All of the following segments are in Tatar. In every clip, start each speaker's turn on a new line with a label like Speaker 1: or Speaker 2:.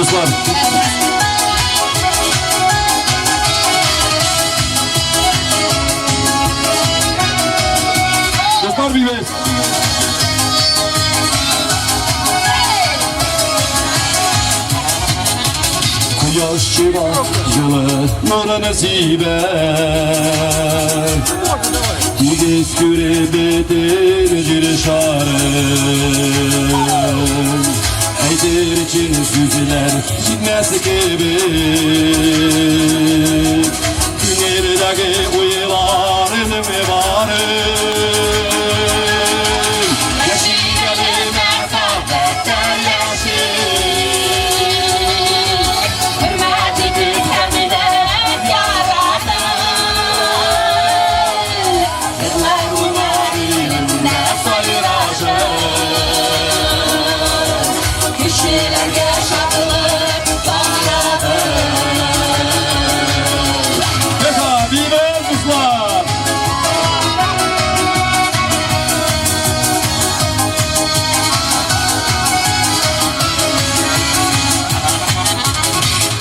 Speaker 1: Дуслар. Дуслар, биибез. Кояш чыга, җылы нурын сибә. Тигез күреп бөтен җир шарын. Әйтер өчен сүзләр җитмәс кебек. Күңелдәге уйларым барын. Яши әле мәхәббәттә яши.
Speaker 2: Хөрмәт итеп һәм дә яратып. Җырлар моңнар илендә
Speaker 1: сайрашып.
Speaker 2: Кешеләргә шатлык таратып.
Speaker 1: Эх, биибез, дуслар!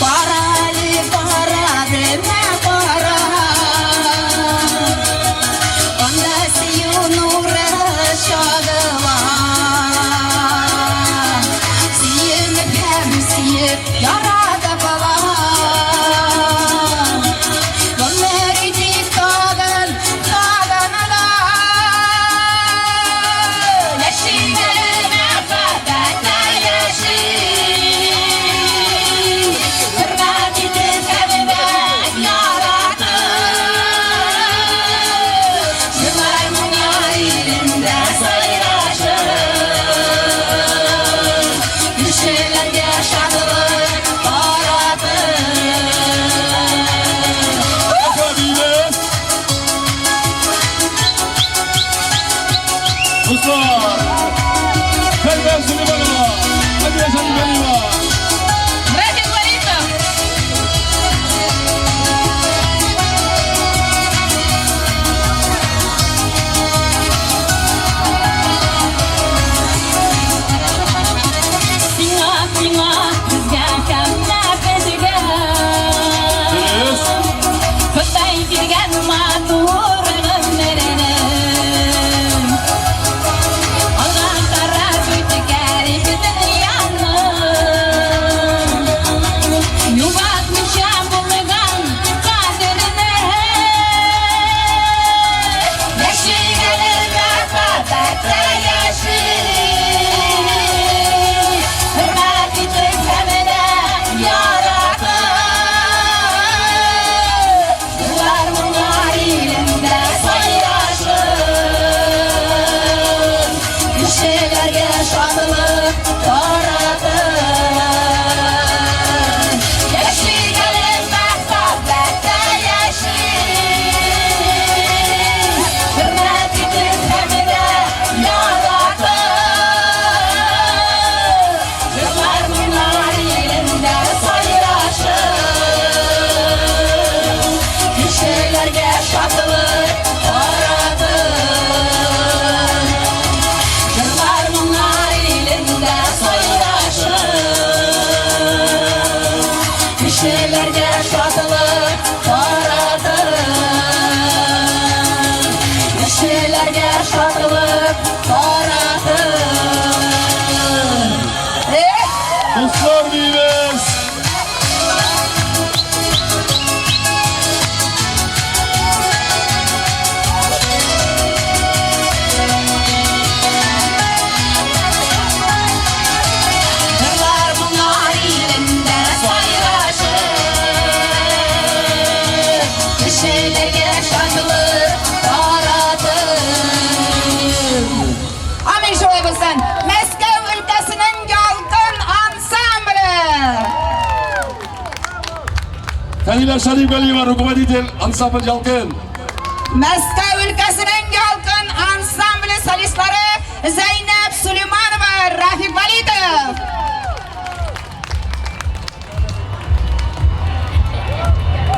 Speaker 2: Кара әле, кара, менә кара. Анда сөю нуры чагыла. Сөенеп һәм сөеп яратып ала. Гомер итик тагын, тагын да. Яшик әле мәхәббәттә яшик. Хөрмәт итеп һәм дә яратып. Җырлар моңнар илендә сайрашып. Кешеләргә шатлык таратып.
Speaker 1: Эх, биибез! Дуслар! Фәридә Сулейманова, Хәдия Шәрифгалиева.
Speaker 2: Рафик Валитов. Сиңа, сиңа, безгә һәм безгә.
Speaker 1: Дөрес.
Speaker 2: Ходай биргән матур гомерне. Алга карап үткәрик дөньяны. Югалтмыйча булган кадерне. Яшик әле мәхәббәттә яшик. Хөрмәт итеп һәм дә яратып. Җырлар моңнар илендә сайрашып. Кешеләргә шатлык таратып. Яшик әле мәхәббәттә яшик. Хөрмәт итеп һәм дә яратып. Җырлар моңнар илендә сайрашып. Кешеләргә шатлык таратып. Җырлар моңнар илендә сайрашып. Кешеләргә шатлык таратып. Кешеләргә шатлык таратып. Эх!
Speaker 1: Дуслар, биибез!
Speaker 2: Җырлар моңнар илендә сайрашып. Кешеләргә шатлык таратып.
Speaker 3: Амин, шулай булсын. Мәскәү өлкәсенең Ялкын ансамбле.
Speaker 1: Фәнилә Шәрифгалиева, руководитель ансамбль Ялкын.
Speaker 3: Мәскәү өлкәсенең Ялкын ансамбле солистлары Зәйнәб